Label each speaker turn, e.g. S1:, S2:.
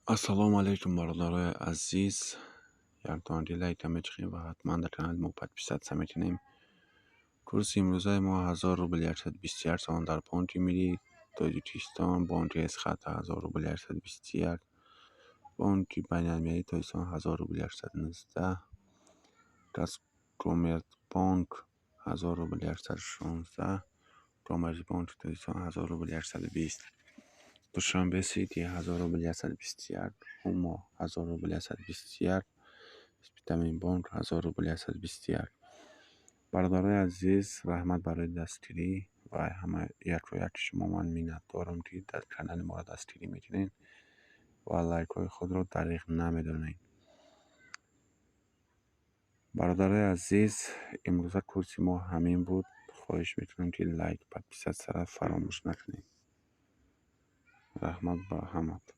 S1: Ассалому алайкум, бародарои азиз. Якдонаги лайка мечиқем ва ҳатман дар канали мо подписаться мекунем. Курси имрӯзаи мо 1000 рубл 121 сомон дар Бонки Миллии Тоҷикистон, бонки Эсхата 1000 рубл 121, Бонки Байналмилалии Тоҷикистон 1000 рубл 119, Казкоммерцбонк 1000 рубл 116, Коммерцбонки Тоҷикистон 1000 рубл 120, Душанбе Сити 1000 рубл 121, Ҳумо 1000 рубл 121, Спитаменбонк 1000 рубл 121. Бародарои азиз, раҳмат барои дастгирӣ ва ҳама яку яки шумо. Ман миннатдорам, ки дар канали моро дастгирӣ мекунед ва лайкҳои худро дариғ намедонед. Бародарои азиз, имрӯза курси мо ҳамин буд. Хоҳиш мекунам, ки лайк, подписаться ро фаромӯш накунед. Раҳмат ба ҳаматон.